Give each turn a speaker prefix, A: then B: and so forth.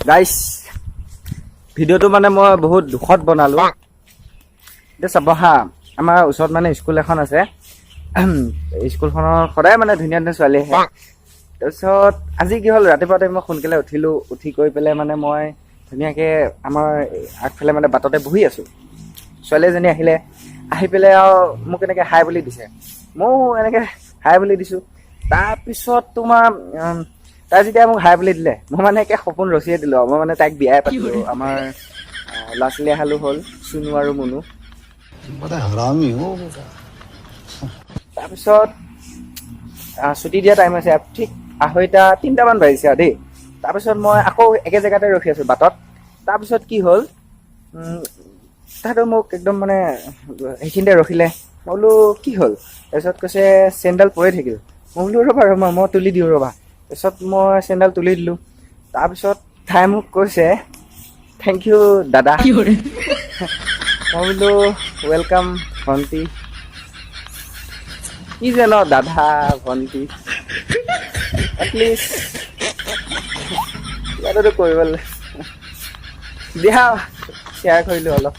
A: গাইছ, ভিডিঅ'টো মানে মই বহুত দুখত বনালোঁ। এতিয়া চাব হা, আমাৰ ওচৰত মানে স্কুল এখন আছে। স্কুলখনৰ সদায় মানে ধুনীয়া ধুনীয়া ছোৱালী আহে। তাৰপিছত আজি কি হ'ল, ৰাতিপুৱাতে মই সোনকালে উঠিলোঁ। উঠি গৈ পেলাই মানে মই ধুনীয়াকৈ আমাৰ আগফালে মানে বাটতে বহি আছোঁ। ছোৱালী এজনী আহিলে। আহি পেলাই আৰু মোক এনেকৈ হাই বুলি দিছে। ময়ো এনেকৈ হাই বুলি দিছোঁ। তাৰপিছত তোমাৰ তাই যেতিয়া মোক হাই বুলি দিলে, মই মানে একে সপোন ৰচিয়ে দিলোঁ আৰু মই মানে তাইক বিয়াই পাতিলোঁ। আমাৰ ল'ৰা ছোৱালী এহালো হ'ল, চুনু আৰু মুনু।
B: बड़ा हरामी हो बेटा।
A: তাৰপিছত ছুটি দিয়া টাইম হৈছে, ঠিক 2:30 3টামান বাজিছে আৰু দেই। তাৰপিছত মই আকৌ একে জেগাতে ৰখি আছোঁ বাটত। তাৰপিছত কি হ'ল, তাহাঁতে মোক একদম মানে সেইখিনিতে ৰখিলে। মই বোলো, কি হ'ল? তাৰপিছত কৈছে, চেণ্ডেল পৰি থাকিল। মই বোলো, ৰ'বা ৰ'বা, মই তুলি দিওঁ ৰ'বা। তাৰপিছত মই চেণ্ডেল তুলি দিলোঁ। তাৰপিছত তাই মোক কৈছে, "thank U দাদা।" মই বোলো, welcome ভণ্টি। কি যে ন, দাদা ভণ্টি, এটলিষ্ট কিবা এটাতো কৰিব দিয়া। শ্বেয়াৰ কৰিলোঁ অলপ।